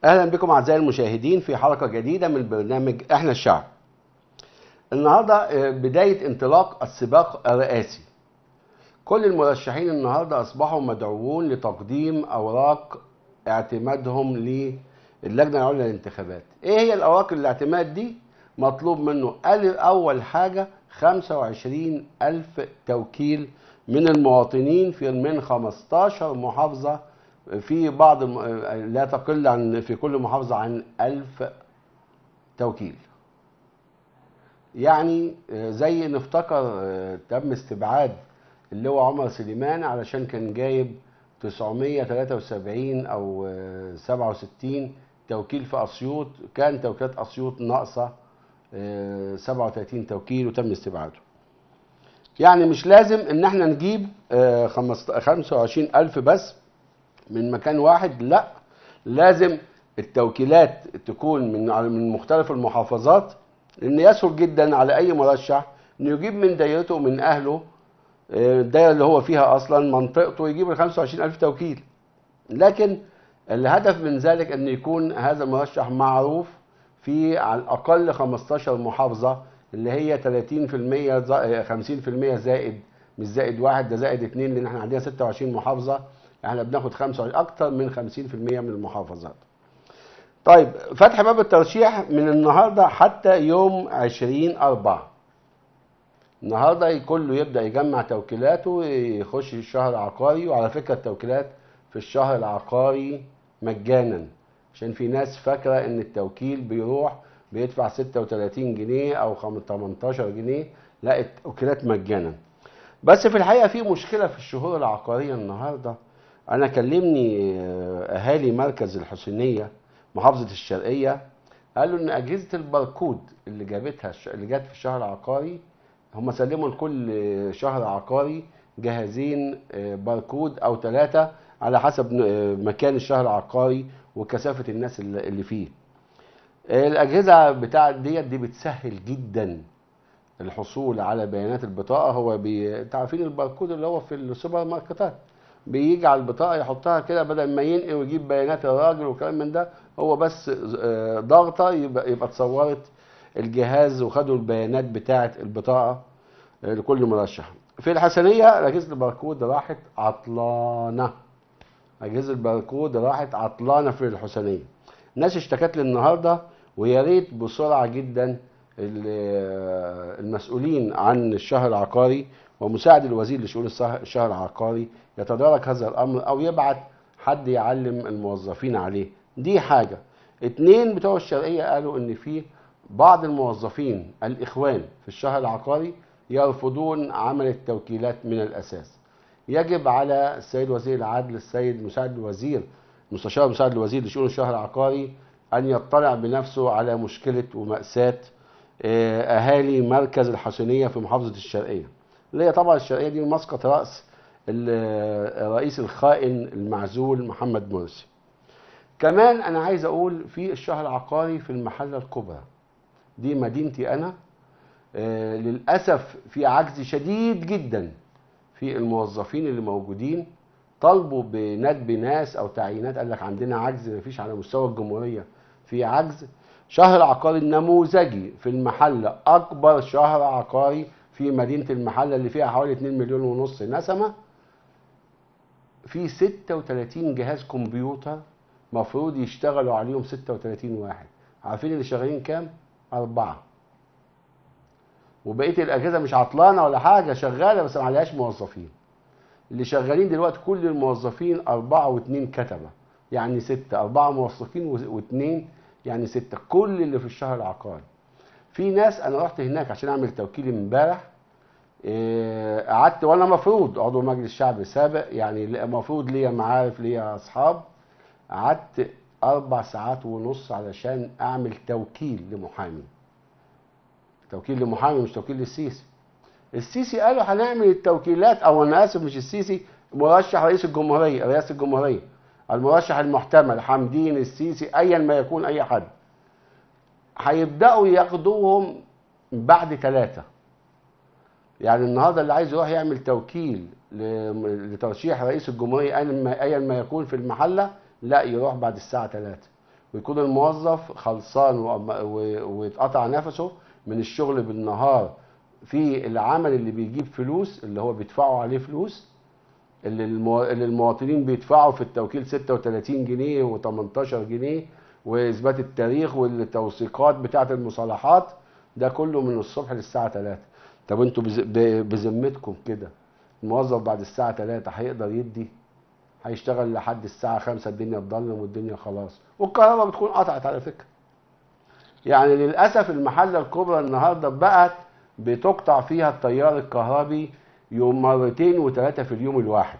اهلا بكم اعزائي المشاهدين في حلقة جديدة من برنامج احنا الشعب. النهارده بداية انطلاق السباق الرئاسي. كل المرشحين النهارده اصبحوا مدعوون لتقديم اوراق اعتمادهم للجنة العليا للانتخابات. ايه هي الاوراق الاعتماد دي؟ مطلوب منه اول حاجة 25,000 توكيل من المواطنين في من 15 محافظة، في بعض لا تقل عن في كل محافظة عن 1000 توكيل. يعني زي نفتكر تم استبعاد اللي هو عمر سليمان علشان كان جايب 973 أو 67 توكيل في أسيوط، كان توكيلات أسيوط ناقصة 37 توكيل وتم استبعاده. يعني مش لازم إن احنا نجيب 25,000 بس من مكان واحد، لا، لازم التوكيلات تكون من مختلف المحافظات، لان يسهل جدا على اي مرشح انه يجيب من دايرته ومن اهله، الدايرة اللي هو فيها اصلا منطقته، يجيب ال 25,000 توكيل. لكن الهدف من ذلك ان يكون هذا المرشح معروف في على الاقل 15 محافظة، اللي هي 30% 50% زائد، مش زائد واحد، ده زائد 2، لان احنا عندنا 26 محافظة، احنا بناخد 25 اكتر من 50% من المحافظات. طيب، فتح باب الترشيح من النهارده حتى يوم 20/4. النهارده كله يبدا يجمع توكيلاته، يخش الشهر العقاري. وعلى فكرة التوكيلات في الشهر العقاري مجانا، عشان في ناس فاكره ان التوكيل بيروح بيدفع 36 جنيه او 18 جنيه، لا، التوكيلات مجانا. بس في الحقيقة في مشكلة في الشهور العقارية النهارده. انا كلمني اهالي مركز الحسينية محافظة الشرقية، قالوا ان اجهزة الباركود اللي جابتها اللي جت في الشهر العقاري، هم سلموا لكل شهر عقاري جهازين باركود او 3 على حسب مكان الشهر العقاري وكثافه الناس اللي فيه. الاجهزة بتاعت دي بتسهل جدا الحصول على بيانات البطاقة. هو انتوا عارفين الباركود اللي هو في السوبر ماركتات، بيجي على البطاقة يحطها كده، بدل ما ينقل ويجيب بيانات الراجل وكلام من ده، هو بس ضغطه يبقى اتصورت الجهاز وخدوا البيانات بتاعه البطاقة لكل مرشح. في الحسنيه اجهزة الباركود راحت عطلانه، اجهزة الباركود راحت عطلانه في الحسنيه. الناس اشتكت لي النهارده، ويا ريت بسرعة جدا المسؤولين عن الشهر العقاري ومساعد الوزير لشؤون الشهر العقاري يتدارك هذا الامر، او يبعت حد يعلم الموظفين عليه. دي حاجة. 2 بتوع الشرقية قالوا ان في بعض الموظفين الاخوان في الشهر العقاري يرفضون عمل التوكيلات من الاساس. يجب على السيد وزير العدل، السيد مساعد الوزير، مستشار مساعد الوزير لشؤون الشهر العقاري، ان يطلع بنفسه على مشكلة ومأساة اهالي مركز الحسينية في محافظة الشرقية، اللي هي طبعا الشرقية دي مسقط راس الرئيس الخائن المعزول محمد مرسي. كمان انا عايز اقول في الشهر العقاري في المحلة الكبرى، دي مدينتي انا، للاسف في عجز شديد جدا في الموظفين اللي موجودين. طالبوا بندب ناس او تعيينات، قال لك عندنا عجز، مفيش على مستوى الجمهورية في عجز. شهر عقاري النموذجي في المحلة، اكبر شهر عقاري في مدينة المحلة اللي فيها حوالي 2.5 مليون نسمه، في 36 جهاز كمبيوتر مفروض يشتغلوا عليهم 36 واحد. عارفين اللي شغالين كام؟ 4. وبقية الاجهزة مش عطلانه ولا حاجة، شغالة بس ما عليهاش موظفين. اللي شغالين دلوقتي كل الموظفين 4 و2 كتبه، يعني 6، 4 موثقين و2 يعني 6، كل اللي في الشهر العقاري. في ناس انا رحت هناك عشان اعمل توكيل امبارح، قعدت وانا مفروض عضو مجلس شعب سابق، يعني المفروض ليا معارف ليا اصحاب، قعدت 4.5 ساعات علشان اعمل توكيل لمحامي. توكيل لمحامي مش توكيل للسيسي. السيسي قالوا هنعمل التوكيلات، او انا اسف مش السيسي، مرشح رئيس الجمهورية، رئاسة الجمهورية، المرشح المحتمل حمدين السيسي ايا ما يكون، اي حد، هيبداوا ياخدوهم بعد 3. يعني النهارده اللي عايز يروح يعمل توكيل لترشيح رئيس الجمهورية ايا ما يكون في المحلة، لا، يروح بعد الساعة 3. ويكون الموظف خلصان ويتقطع نفسه من الشغل بالنهار في العمل اللي بيجيب فلوس، اللي هو بيدفعوا عليه فلوس، اللي المواطنين بيدفعوا في التوكيل 36 جنيه و18 جنيه، واثبات التاريخ والتوثيقات بتاعه المصالحات، ده كله من الصبح للساعة 3. طب انتوا بذمتكم كده الموظف بعد الساعة 3 هيقدر يدي؟ هيشتغل لحد الساعة 5 الدنيا تضلم والدنيا خلاص، والكهرباء بتكون قطعت على فكرة. يعني للاسف المحلة الكبرى النهارده بقت بتقطع فيها التيار الكهربي يوم مرتين وثلاثة في اليوم الواحد.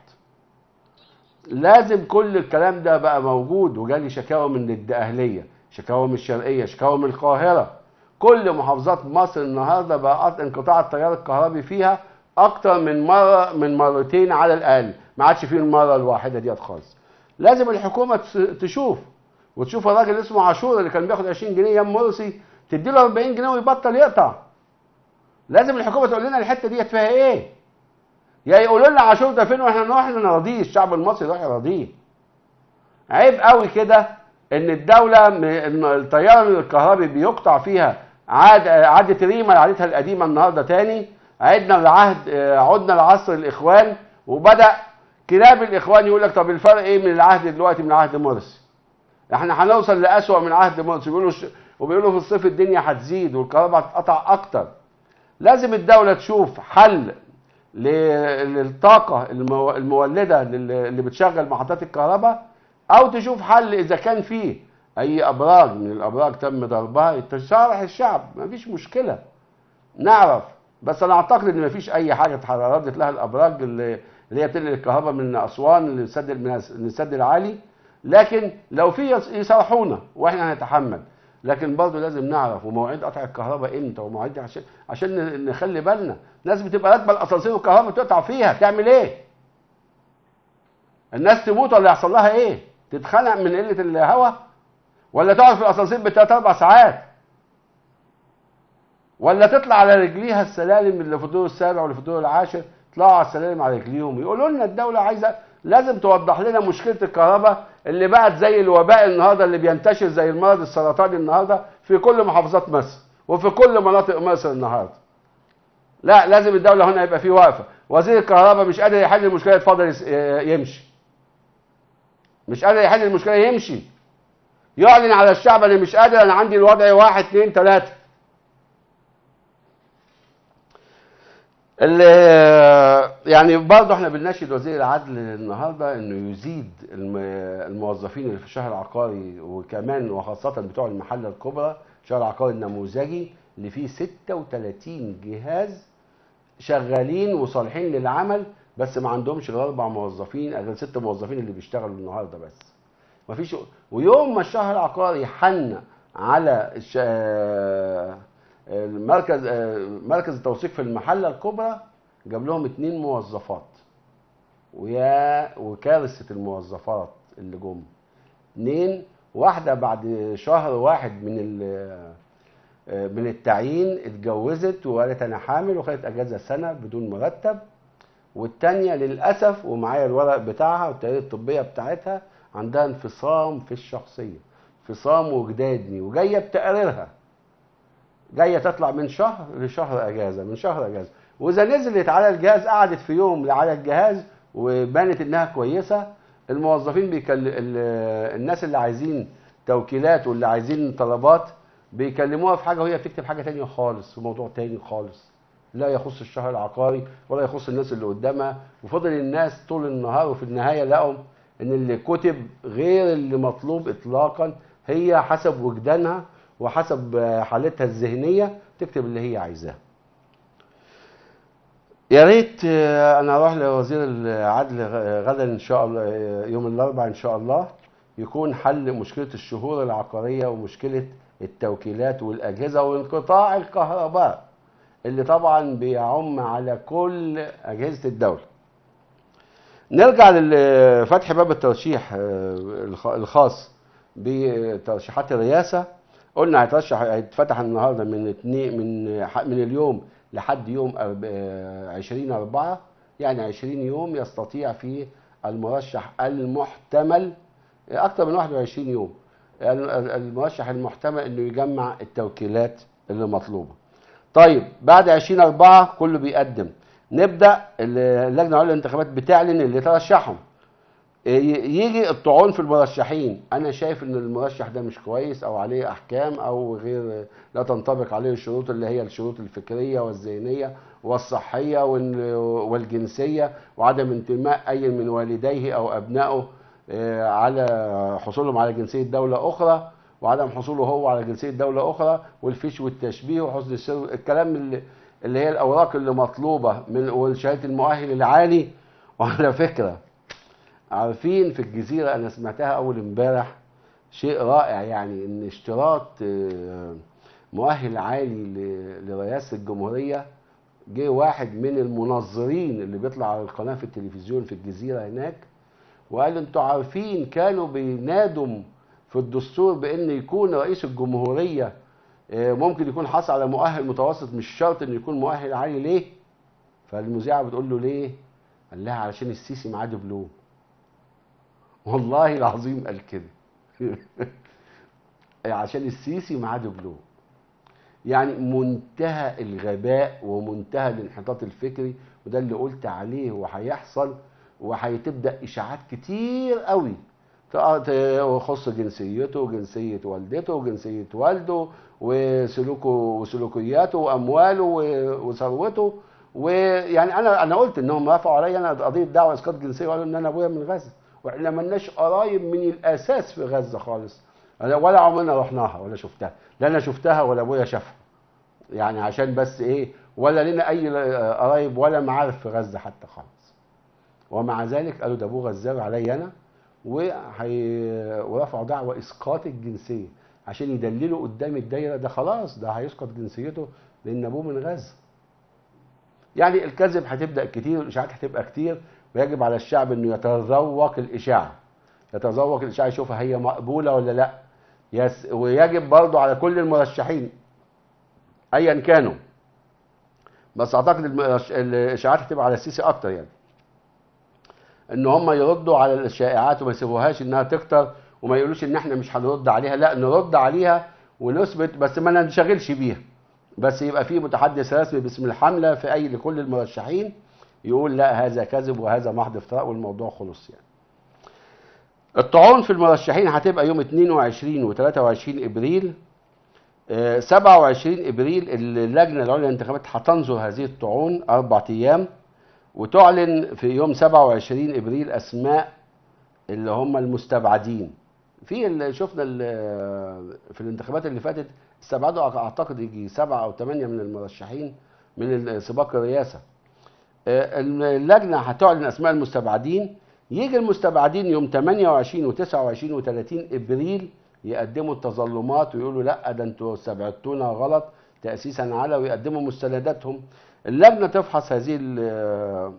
لازم كل الكلام ده بقى موجود. وجالي شكاوى من الدقهليه، شكاوى من الشرقية، شكاوى من القاهرة، كل محافظات مصر النهارده بقى انقطاع التيار الكهربي فيها اكتر من مرة، من مرتين على الاقل، ما عادش فيه المرة الواحدة ديت خالص. لازم الحكومة تشوف، وتشوف الراجل اللي اسمه عاشور اللي كان بياخد 20 جنيه ايام مرسي تدي له 40 جنيه ويبطل يقطع. لازم الحكومة تقول لنا الحتة ديت فيها ايه. يا يقولوا لنا عاشور ده فين واحنا نروح نراضيه، الشعب المصري يروح يراضيه. عيب قوي كده ان الدولة التيار الكهربي بيقطع فيها. عادت ريما عادتها القديمة النهارده تاني، عدنا العهد، عدنا لعصر الاخوان، وبدا كلاب الاخوان يقول لك طب الفرق ايه من العهد دلوقتي من عهد مرسي؟ احنا هنوصل لاسوأ من عهد مرسي. وبيقولوا في الصيف الدنيا هتزيد والكهرباء هتتقطع اكتر. لازم الدولة تشوف حل للطاقة المولده اللي بتشغل محطات الكهرباء، او تشوف حل اذا كان فيه اي ابراج من الابراج تم ضربها تصالح الشعب، مفيش مشكلة نعرف. بس انا اعتقد ان مفيش اي حاجة اتعرضت لها الابراج اللي هي بتنقل الكهرباء من اسوان للسد العالي، لكن لو في يصرحونا واحنا هنتحمل. لكن برضه لازم نعرف ومواعيد قطع الكهرباء امتى، ومواعيد عشان نخلي بالنا. ناس بتبقى راكبه الاسانسير والكهرباء بتقطع فيها، تعمل ايه؟ الناس تموت ولا يحصل لها ايه؟ تتخنق من قلة الهواء، ولا تقعد في الاسانسير بالثلاث اربع ساعات، ولا تطلع على رجليها السلالم اللي في الدور السابع واللي في الدور العاشر، يطلعوا على السلالم على رجليهم. يقولوا لنا الدولة عايزه، لازم توضح لنا مشكلة الكهرباء اللي بقت زي الوباء النهارده، اللي بينتشر زي المرض السرطاني النهارده في كل محافظات مصر وفي كل مناطق مصر النهارده. لا، لازم الدولة هنا يبقى في وقفه. وزير الكهرباء مش قادر يحل المشكلة، يتفضل يمشي. مش قادر يحل المشكلة يمشي. يعلن على الشعب انا مش قادر، انا عندي الوضع 1 2 3. اللي يعني برضه احنا بنناشد وزير العدل النهارده انه يزيد الموظفين اللي في الشهر العقاري، وكمان وخاصة بتوع المحلة الكبرى، الشهر العقاري النموذجي اللي فيه 36 جهاز شغالين وصالحين للعمل، بس ما عندهمش غير 4 موظفين، غير 6 موظفين اللي بيشتغلوا النهارده بس. مفيش. ويوم ما الشهر العقاري حن على المركز، مركز التوثيق في المحلة الكبرى، جاب لهم 2 موظفات، وكارثة الموظفات اللي جم 2، واحدة بعد شهر واحد من التعيين اتجوزت وقالت انا حامل وخدت اجازه سنة بدون مرتب، والتانية للاسف ومعايا الورق بتاعها والتقارير الطبية بتاعتها عندها انفصام في الشخصية، انفصام وجدادني، وجاية بتقريرها، جاية تطلع من شهر لشهر اجازه، من شهر اجازه، واذا نزلت على الجهاز قعدت في يوم على الجهاز وبانت انها كويسة. الموظفين الناس اللي عايزين توكيلات واللي عايزين طلبات بيكلموها في حاجة وهي بتكتب حاجة تانية خالص، في موضوع تاني خالص لا يخص الشهر العقاري ولا يخص الناس اللي قدامها. وفضل الناس طول النهار، وفي النهاية لقوا ان اللي كتب غير اللي مطلوب اطلاقا. هي حسب وجدانها وحسب حالتها الذهنية تكتب اللي هي عايزاه. يا ريت انا اروح لوزير العدل غدا ان شاء الله، يوم الاربعاء ان شاء الله، يكون حل مشكلة الشهور العقارية ومشكلة التوكيلات والاجهزة وانقطاع الكهرباء اللي طبعا بيعم على كل اجهزة الدولة. نرجع لفتح باب الترشيح الخاص بترشيحات الرئاسة. قلنا هيتفتح النهارده من اليوم لحد يوم 20/4، يعني 20 يوم يستطيع فيه المرشح المحتمل، اكثر من 21 يوم المرشح المحتمل انه يجمع التوكيلات اللي مطلوبه. طيب بعد 20/4 كله بيقدم، نبدا اللجنة العليا للانتخابات بتعلن اللي ترشحهم. يجي الطعون في المرشحين، انا شايف ان المرشح ده مش كويس او عليه احكام او غير، لا تنطبق عليه الشروط اللي هي الشروط الفكرية والذهنية والصحية والجنسيه، وعدم انتماء اي من والديه او ابنائه على حصولهم على جنسية دولة اخرى، وعدم حصوله هو على جنسية دولة اخرى، والفيش والتشبيه وحسن السر، الكلام اللي هي الاوراق اللي مطلوبه من والشهادة المؤهل العالي. وعلى فكرة عارفين في الجزيرة أنا سمعتها أول امبارح شيء رائع، يعني إن اشتراط مؤهل عالي لرئاسة الجمهورية، جه واحد من المنظرين اللي بيطلع على القناة في التلفزيون في الجزيرة هناك وقال انتوا عارفين كانوا بينادوا في الدستور بإن يكون رئيس الجمهورية ممكن يكون حصل على مؤهل متوسط، مش شرط إنه يكون مؤهل عالي. ليه؟ فالمذيعة بتقول له ليه؟ قال لها علشان السيسي معاه دبلوم. والله العظيم قال كده عشان السيسي معاه دبلوم. يعني منتهى الغباء ومنتهى الانحطاط الفكري، وده اللي قلت عليه وهيحصل، وهتبدا اشاعات كتير قوي تخص جنسيته وجنسيه والدته وجنسيه والده وسلوكه وسلوكياته وامواله وثروته. ويعني انا قلت انهم رفعوا عليا انا قضية دعوه اسقاط جنسية وقالوا ان انا ابويا من غزة، واحنا مالناش قرايب من الاساس في غزة خالص، ولا عمرنا رحناها ولا شفتها، لا انا شفتها ولا ابويا شافها، يعني عشان بس ايه، ولا لنا اي قرايب ولا معارف في غزة حتى خالص. ومع ذلك قالوا ده ابوه غزاوي عليا انا، ورفعوا دعوه اسقاط الجنسية عشان يدللوا قدام الدايرة ده خلاص ده هيسقط جنسيته لان ابوه من غزة. يعني الكذب هتبدا كتير والاشاعات هتبقى كتير، ويجب على الشعب انه يتذوق الاشاعة، يتذوق الاشاعة يشوفها هي مقبولة ولا لا. ويجب برضه على كل المرشحين ايا كانوا، بس اعتقد الاشاعات هتبقى على السيسي اكتر، يعني ان هم يردوا على الشائعات وما يسيبوهاش انها تكتر، وما يقولوش ان احنا مش هنرد عليها، لا نرد عليها ونثبت، بس ما ننشغلش بيها، بس يبقى في متحدث رسمي باسم الحملة في اي لكل المرشحين يقول لا هذا كذب وهذا محض افتراء والموضوع خلص. يعني الطعون في المرشحين هتبقى يوم 22 و23 ابريل. 27 ابريل اللجنة العليا للانتخابات هتنظر هذه الطعون 4 ايام، وتعلن في يوم 27 ابريل اسماء اللي هم المستبعدين. في اللي شفنا في الانتخابات اللي فاتت استبعدوا اعتقد يجي 7 أو 8 من المرشحين من سباق الرئاسة. اللجنة هتعلن اسماء المستبعدين، يجي المستبعدين يوم 28 و29 و30 ابريل يقدموا التظلمات ويقولوا لا ده انتوا استبعدتونا غلط تاسيسا على، ويقدموا مستنداتهم. اللجنة تفحص هذه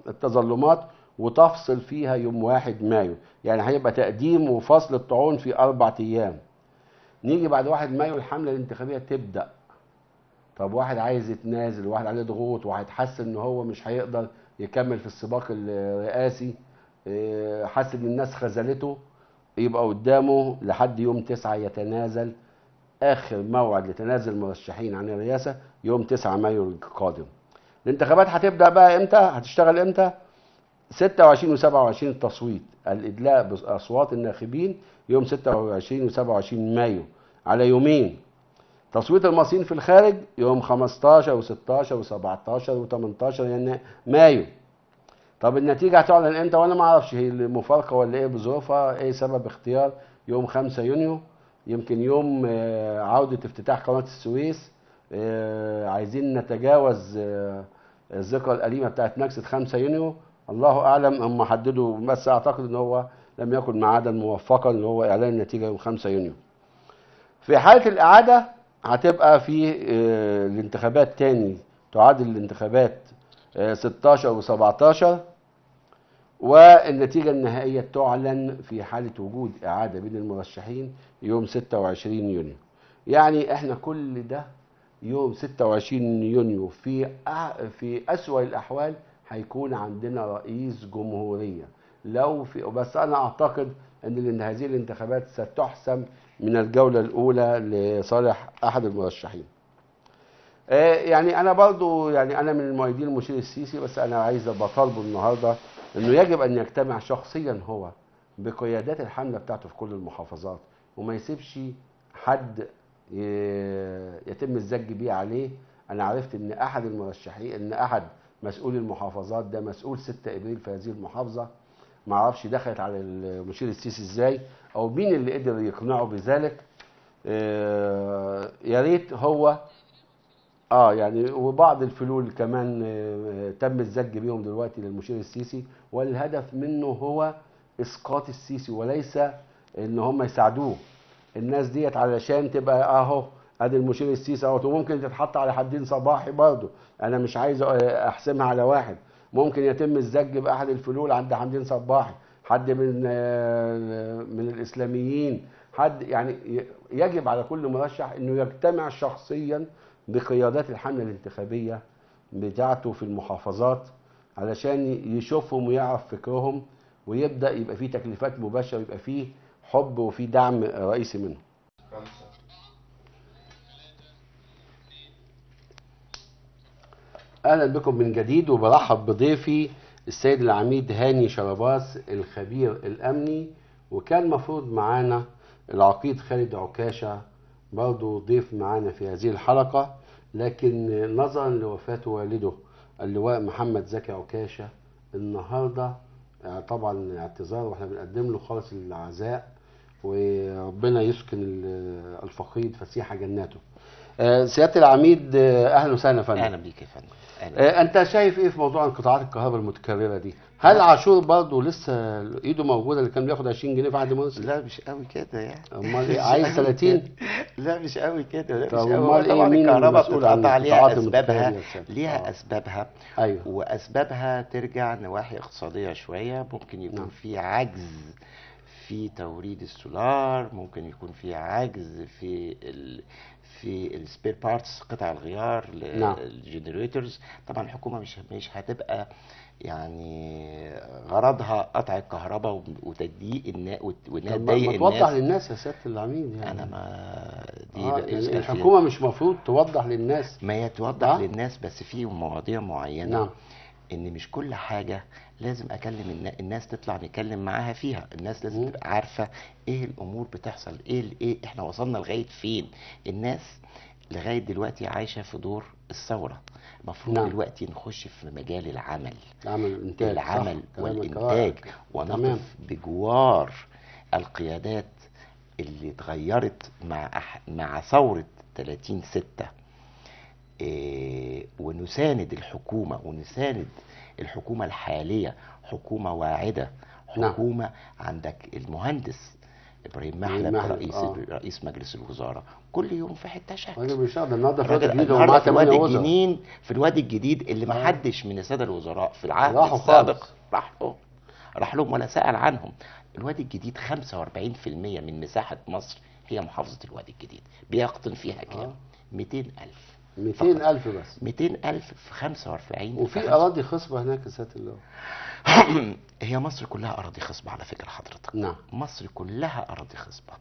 التظلمات وتفصل فيها يوم 1 مايو، يعني هيبقى تقديم وفصل الطعون في 4 ايام. نيجي بعد 1 مايو الحملة الانتخابية تبدا. طب واحد عايز يتنازل، واحد عليه ضغوط، واحد حس ان هو مش هيقدر يكمل في السباق الرئاسي، حس ان الناس خذلته، يبقى قدامه لحد يوم 9 يتنازل. اخر موعد لتنازل المرشحين عن الرئاسة يوم 9 مايو القادم. الانتخابات هتبدا بقى امتى؟ هتشتغل امتى؟ 26 و27 التصويت، الادلاء باصوات الناخبين يوم 26 و27 مايو على يومين. تصويت المصريين في الخارج يوم 15 و16 و17 و18 مايو. طب النتيجة هتعلن امتى؟ وانا ما اعرفش هي المفارقة ولا ايه بظروفها، ايه سبب اختيار يوم 5 يونيو؟ يمكن يوم عودة افتتاح قناة السويس، عايزين نتجاوز الذكرى الأليمة بتاعت نكسة 5 يونيو، الله أعلم هم حددوا، بس أعتقد إن هو لم يكن ميعادا موفقا اللي هو إعلان النتيجة يوم 5 يونيو. في حالة الإعادة هتبقى في الانتخابات تاني، تعاد الانتخابات 16 و17، والنتيجة النهائية تعلن في حالة وجود إعادة بين المرشحين يوم 26 يونيو. يعني احنا كل ده يوم 26 يونيو في أسوأ الأحوال هيكون عندنا رئيس جمهورية. لو في، بس أنا أعتقد أن هذه الانتخابات ستحسم من الجولة الأولى لصالح أحد المرشحين. يعني أنا برضو يعني أنا من المؤيدين المشير السيسي، بس أنا عايز بطالبه النهاردة إنه يجب أن يجتمع شخصيا هو بقيادات الحملة بتاعته في كل المحافظات، وما يسيبش حد يتم الزج بيه عليه. أنا عرفت إن أحد المرشحين، إن أحد مسؤولي المحافظات ده مسؤول 6 إبريل في هذه المحافظة، ما اعرفش دخلت على المشير السيسي ازاي او مين اللي قدر يقنعه بذلك. يا ريت هو يعني، وبعض الفلول كمان تم الزج بيهم دلوقتي للمشير السيسي، والهدف منه هو اسقاط السيسي وليس ان هم يساعدوه. الناس ديت علشان تبقى اهو ادي المشير السيسي اهو، وممكن تتحط على حدين صباحي برضه، انا مش عايز احسمها على واحد. ممكن يتم الزج باحد الفلول عند حمدين صباحي، حد من الاسلاميين، حد يعني. يجب على كل مرشح انه يجتمع شخصيا بقيادات الحملة الانتخابية بتاعته في المحافظات علشان يشوفهم ويعرف فكرهم، ويبدا يبقى فيه تكليفات مباشرة، ويبقى فيه حب وفيه دعم رئيسي منهم. اهلا بكم من جديد، وبرحب بضيفي السيد العميد هاني شرباس الخبير الامني، وكان مفروض معانا العقيد خالد عكاشة برضه ضيف معانا في هذه الحلقة، لكن نظرا لوفاة والده اللواء محمد زكي عكاشة النهارده، طبعا اعتذار، واحنا بنقدم له خالص العزاء، وربنا يسكن الفقيد فسيح جناته. سيادة العميد اهلا وسهلا يا فندم. اهلا بيك يا فندم. انت شايف ايه في موضوع انقطاعات الكهرباء المتكررة دي؟ هل عاشور برضه لسه ايده موجودة اللي كان بياخد 20 جنيه في عهد مرسي؟ لا مش قوي كده يعني. امال ايه، عايز 30؟ لا مش قوي كده، لا مش قوي. امال ايه، مين الكهرباء بتتقطع ليها اسبابها، ليها اسبابها. ايوه، واسبابها ترجع نواحي اقتصادية شوية، ممكن يكون نعم. في عجز في توريد السولار، ممكن يكون في عجز في ال spare parts، قطع الغيار لل generators. طبعا الحكومة مش هتبقى يعني غرضها قطع الكهرباء وتضييق الناس وانها تضايق الناس. ما توضح للناس يا سيادة العميد يعني. انا ما دي يعني الحكومة مش مفروض توضح للناس؟ ما هي توضح للناس، بس في مواضيع معينة. نعم. ان مش كل حاجة لازم اكلم الناس تطلع نتكلم معاها فيها، الناس لازم تبقى عارفه ايه الامور بتحصل، ايه احنا وصلنا لغاية فين. الناس لغاية دلوقتي عايشه في دور الثورة، المفروض نعم. دلوقتي نخش في مجال العمل، العمل والانتاج، ونقف بجوار القيادات اللي اتغيرت مع ثورة 30/6، ونساند الحكومة، ونساند الحكومة الحالية، حكومة واعدة، حكومة نعم. عندك المهندس إبراهيم محلب رئيس مجلس الوزراء، كل يوم في حتة شكل. راجل بيشتغل النهارده في الوادي الجديد، ومعاه 8 وزراء في الوادي الجديد اللي ما حدش من السادة الوزراء في العهد السابق راح لهم ولا سأل عنهم. الوادي الجديد 45% من مساحة مصر هي محافظة الوادي الجديد، بيقطن فيها كام؟ 200,000. 200,000 بس، 200,000 في 45. وفي أراضي خصبة هناك يا سيادة اللواء. هي مصر كلها أراضي خصبة على فكرة حضرتك. نعم، مصر كلها أراضي خصبة.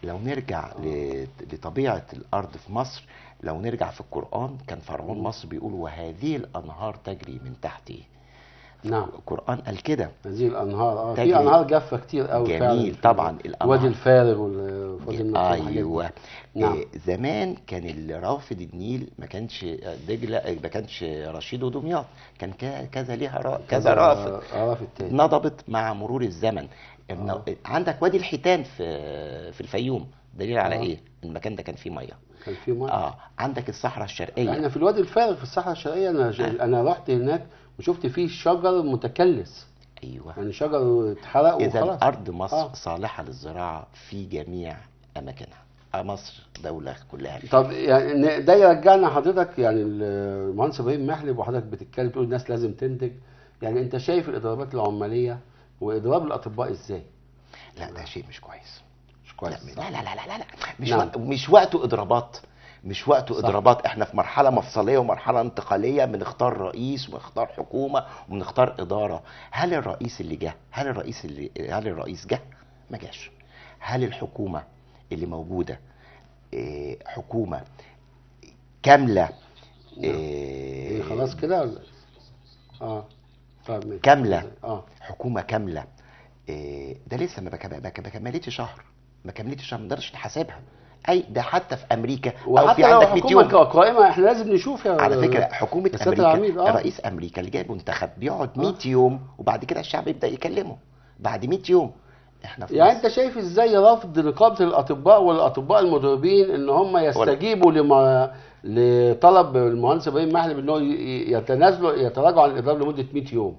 لو نرجع لطبيعة الأرض في مصر، لو نرجع في القرآن كان فرعون مصر بيقول وهذه الأنهار تجري من تحتي. نعم، القرآن قال كده، هذه الأنهار. في أنهار جافة كتير قوي. جميل طبعا، الأنهار وادي الفارغ والوادي النطرون. أيوه. نعم. زمان كان اللي رافض النيل ما كانش دجلة، ما كانش رشيد ودمياط، كان كذا ليها كذا رافد، نضبت مع مرور الزمن. عندك وادي الحيتان في الفيوم، دليل على ايه؟ المكان ده كان فيه مية. كان فيه مية. عندك الصحراء الشرقية. احنا في الوادي الفارغ في الصحراء الشرقية، انا رحت هناك وشفت فيه شجر متكلس. ايوه، يعني شجر اتحرق وخلاص. اذا ارض مصر صالحه للزراعة في جميع اماكنها. مصر دولة كلها. طب يعني ده يرجعنا حضرتك، يعني المهندس ابراهيم محلب، وحضرتك بتتكلم تقول الناس لازم تنتج، يعني انت شايف الاضرابات العماليه واضراب الاطباء ازاي؟ لا ده شيء مش كويس. مش كويس. لا لا لا لا لا, مش نعم. مش وقته اضرابات، مش وقته اضرابات. احنا في مرحلة مفصلية ومرحلة انتقالية، بنختار رئيس وبنختار حكومة وبنختار ادارة. هل الرئيس اللي جه، هل الرئيس جه؟ ما جاش. هل الحكومة اللي موجودة حكومة كاملة. إيه خلاص كده ولا؟ طيب كاملة. حكومة كاملة. ده لسه ما كملتش شهر، ما كملتش شهر، ما نقدرش نحاسبها. اي ده حتى في امريكا او في عندك 100 يوم قائمة، احنا لازم نشوف. يا على فكرة حكومة امريكا، رئيس امريكا اللي جايب منتخب بيقعد 100 يوم وبعد كده الشعب يبدا يكلمه بعد 100 يوم. احنا في يعني انت شايف ازاي رفض نقابة الاطباء والاطباء المدربين ان هم يستجيبوا لما لطلب المهندس ابراهيم محلب ان هو يتنازلوا يتراجعوا عن الاضراب لمدة 100 يوم؟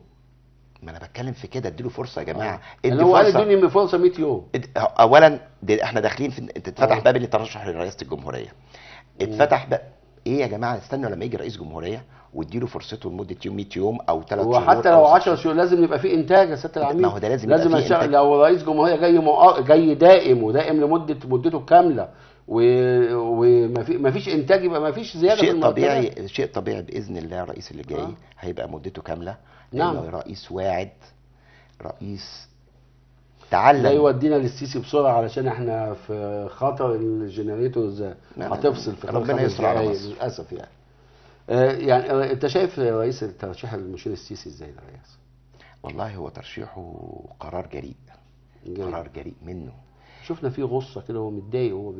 ما انا بتكلم في كده، اديله فرصة يا جماعة. ادي هو قال ادوني فرصة 100 يوم. اولا احنا داخلين في اتفتح باب الترشح لرئاسة الجمهورية. اتفتح باب ايه يا جماعة؟ استنوا لما يجي رئيس جمهورية واديله فرصته لمدة يوم 100 يوم او 3 شهور، وحتى لو 10 شهور لازم يبقى في انتاج يا سيادة العميد. ما هو ده لازم يبقى لازم في انتاج. لو رئيس جمهورية جاي دائم ودائم لمدة مدته كاملة وما فيش انتاج يبقى ما فيش زيادة. شيء طبيعي، شيء طبيعي باذن الله. الرئيس اللي جاي هيبقى مدته كاملة. نعم. رئيس واعد، رئيس تعلم. لا يودينا للسيسي بسرعة علشان احنا في خطر ال generators هتفصل في ربنا يستر على مصر للاسف. يعني يعني انت شايف رئيس الترشيح المشير السيسي ازاي للرئاسة؟ والله هو ترشيحه قرار جريء، قرار جريء منه. شفنا فيه غصة كده وهو متضايق وهو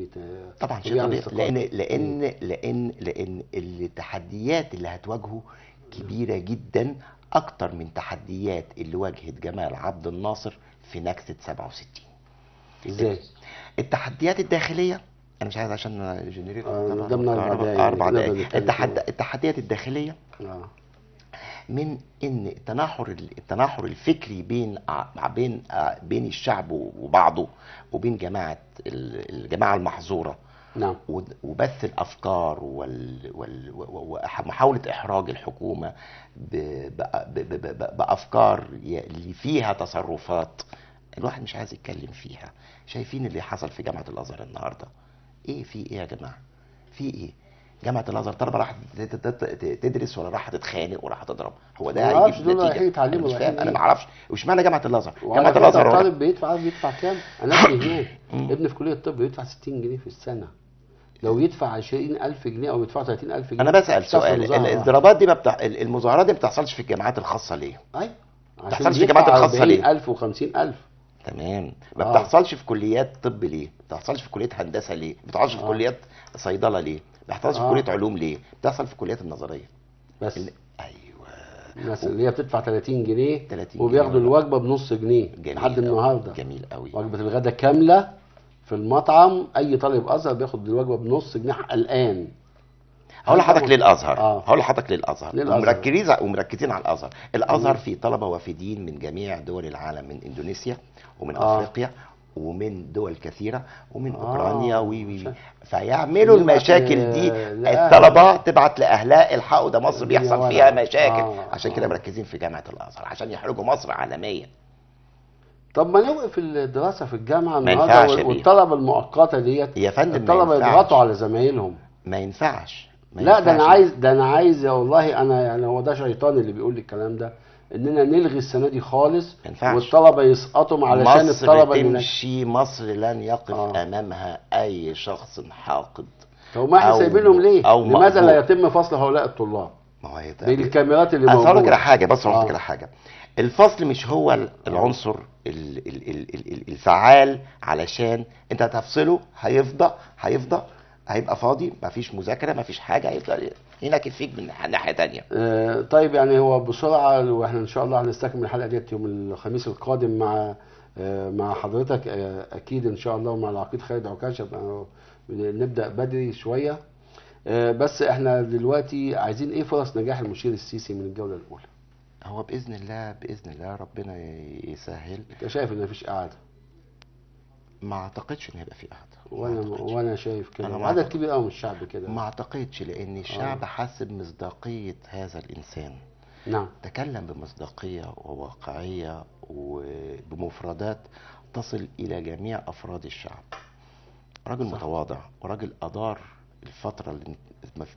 طبعا شيء طبيعي، لان لان لان لان التحديات اللي هتواجهه كبيرة جدا، اكتر من تحديات اللي واجهت جمال عبد الناصر في نكسه 67. ازاي؟ التحديات الداخلية، انا مش عايز عشان ال generator قدامنا 4 دقايق. التحديات الداخلية من ان التناحر الفكري بين بين بين الشعب وبعضه وبين جماعة الجماعة المحظوره. نعم. وبث الافكار ومحاولة احراج الحكومة بافكار اللي فيها تصرفات الواحد مش عايز يتكلم فيها. شايفين اللي حصل في جامعه الازهر النهارده؟ ايه في ايه يا جماعة؟ في ايه؟ جامعه الازهر طلبه راح تدرس ولا راح تتخانق ولا هتضرب؟ هو ده هيجيب نتيجة؟ انا مش فاهم، انا ما اعرفش وش معنى جامعه الازهر. جامعه الازهر الطالب بيدفع كام؟ انا ابني هناك، ابني في كليه الطب بيدفع 60 جنيه في السنة. لو يدفع 20000 جنيه او يدفع 30000 جنيه. انا بسال سؤال، الاضرابات دي المظاهرات دي ما بتحصلش في الجامعات الخاصة ليه؟ ايوه ما بتحصلش في الجامعات الخاصة ليه؟ 40000 و50000. تمام. ما بتحصلش في كليات طب ليه؟ ما بتحصلش في كليه هندسة ليه؟ ما بتحصلش في كليات صيدلة ليه؟ ما بتحصلش في كليه علوم ليه؟ بتحصل في الكليات النظرية بس. ايوه، الناس اللي هي بتدفع 30 جنيه وبياخدوا الوجبة بنص جنيه لحد النهارده. جميل قوي. وجبة الغداء كاملة في المطعم، اي طالب ازهر بياخد الوجبة بنص جنيه الان. هقول لحضرتك ليه الازهر. هقول لحضرتك ليه الازهر. ومركزين على الازهر. الازهر فيه طلبه وافدين من جميع دول العالم، من اندونيسيا ومن افريقيا ومن دول كثيرة ومن اوكرانيا وي فيعملوا المشاكل دي. الطلبة تبعت لاهلها الحقوا ده مصر بيحصل فيها مشاكل. عشان كده مركزين في جامعه الازهر عشان يحرجوا مصر عالميا. طب ما نوقف الدراسة في الجامعة النهارده والطلبة المؤقتة ديت يا فندم، الطلبة يضغطوا على زمايلهم. ما ينفعش. لا ده انا عايز، ده انا عايز يا والله، انا يعني هو ده شيطان اللي بيقول لي الكلام ده، اننا نلغي السنة دي خالص والطلبة يسقطوا علشان الطلبة تمشي. مصر لن يقف امامها اي شخص حاقد. طب ما احنا سايبينهم ليه؟ لماذا لا يتم فصل هؤلاء الطلاب؟ ما هو بالكاميرات اللي موجودة. اصل لك حاجة، بس اقول لك حاجة، الفصل مش هو العنصر الفعال، علشان انت هتفصله هيفضى هيبقى فاضي، مفيش مذاكرة مفيش حاجة، هيفضل ينكد فيك من ناحية ثانية. طيب يعني هو بسرعة، واحنا ان شاء الله هنستكمل الحلقة ديت يوم الخميس القادم مع حضرتك اكيد ان شاء الله، ومع العقيد خالد عكاشة. نبدا بدري شوية، بس احنا دلوقتي عايزين ايه فرص نجاح المشير السيسي من الجولة الاولى؟ هو باذن الله، باذن الله ربنا يسهل. انت شايف ان مفيش قعدة؟ ما اعتقدش ان هيبقى في قعدة. وانا شايف كده، عدد كبير قوي من الشعب كده. ما اعتقدش، لان الشعب حس بمصداقيه هذا الانسان. نعم. تكلم بمصداقيه وواقعيه وبمفردات تصل الى جميع افراد الشعب. راجل متواضع، وراجل ادار الفترة اللي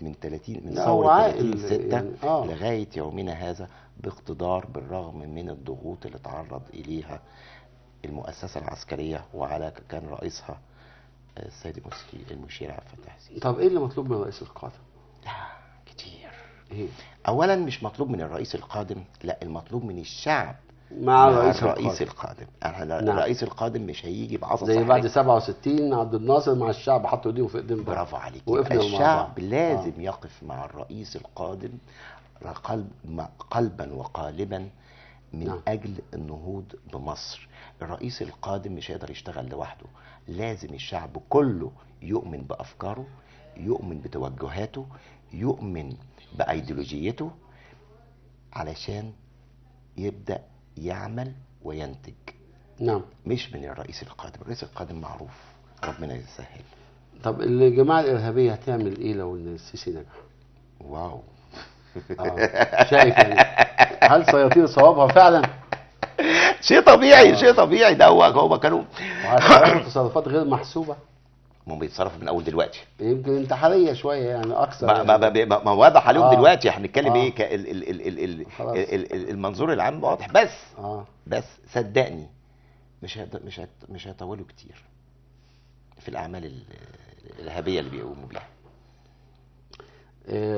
من 30 من ثورة 30/6 يعني لغاية يومنا هذا باقتدار، بالرغم من الضغوط اللي تعرض اليها المؤسسة العسكرية، وعلى كان رئيسها السيد المشير عبد الفتاح السيسي. طب ايه اللي مطلوب من الرئيس القادم؟ لا كتير. ايه؟ اولا مش مطلوب من الرئيس القادم، لا المطلوب من الشعب مع الرئيس القادم. نعم. الرئيس القادم مش هيجي بعصا زي بعد 67 عبد الناصر مع الشعب حطوا ايديهم في ايدين بعض. برافو عليك. الشعب لازم يقف مع الرئيس القادم قلبا وقالبا من نعم. اجل النهوض بمصر. الرئيس القادم مش هيقدر يشتغل لوحده، لازم الشعب كله يؤمن بافكاره، يؤمن بتوجهاته، يؤمن بايديولوجيته، علشان يبدأ يعمل وينتج. نعم. مش من الرئيس القادم، الرئيس القادم معروف، ربنا يسهل. طب الجماعة الإرهابية هتعمل إيه لو السيسي نجح؟ واو. شايف يعني هل سيطير صوابها فعلا؟ شيء طبيعي. شيء طبيعي. ده هو كانوا تصرفات غير محسوبة. هم بيتصرفوا من اول دلوقتي، يمكن انتحارية شوية يعني اكثر. ما, يعني. ما واضح عليهم دلوقتي. احنا بنتكلم ايه ال ال المنظور العام واضح، بس بس صدقني مش هيطولوا كتير في الاعمال الارهابية اللي بيقوموا بيها.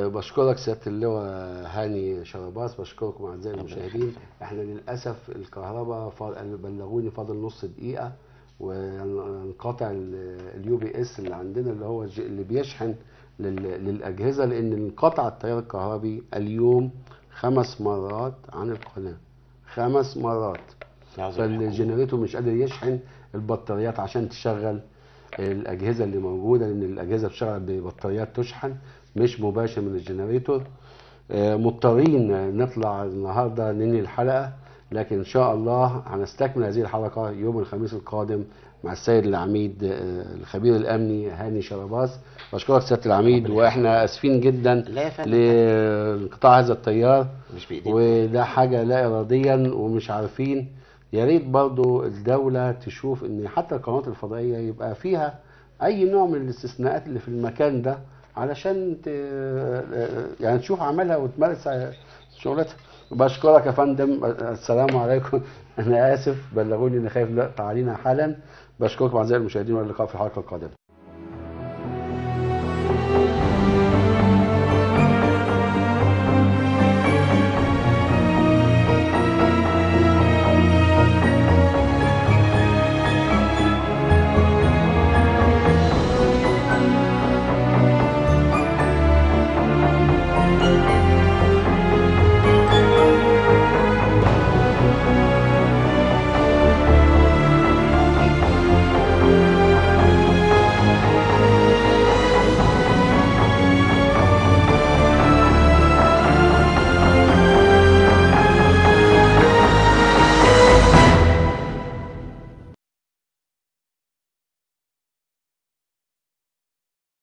بشكرك سيادة اللواء هاني شرباس، بشكركم اعزائي المشاهدين. احنا للاسف الكهرباء بلغوني فاضل نص دقيقة وانقطع ال UPS اللي عندنا اللي هو اللي بيشحن للاجهزة، لان انقطع التيار الكهربي اليوم 5 مرات عن القناة، 5 مرات. فال generator مش قادر يشحن البطاريات عشان تشغل الاجهزة اللي موجودة، لان الاجهزة بتشتغل ببطاريات تشحن مش مباشر من ال generator. مضطرين نطلع النهارده ننهي الحلقة، لكن إن شاء الله هنستكمل هذه الحلقة يوم الخميس القادم مع السيد العميد الخبير الأمني هاني شرباس. بشكرك سيادة العميد، وإحنا آسفين جدا لانقطاع هذا التيار، وده حاجة لا إراديا ومش عارفين. يا ريت برضو الدولة تشوف إن حتى القنوات الفضائية يبقى فيها أي نوع من الاستثناءات اللي في المكان ده، علشان يعني تشوف عملها وتمارس شغلتها. بشكرك يا فندم، السلام عليكم. انا اسف، بلغوني ان خايف نقطع علينا حالا. بشكركم اعزائي المشاهدين، والى اللقاء في الحلقة القادمة.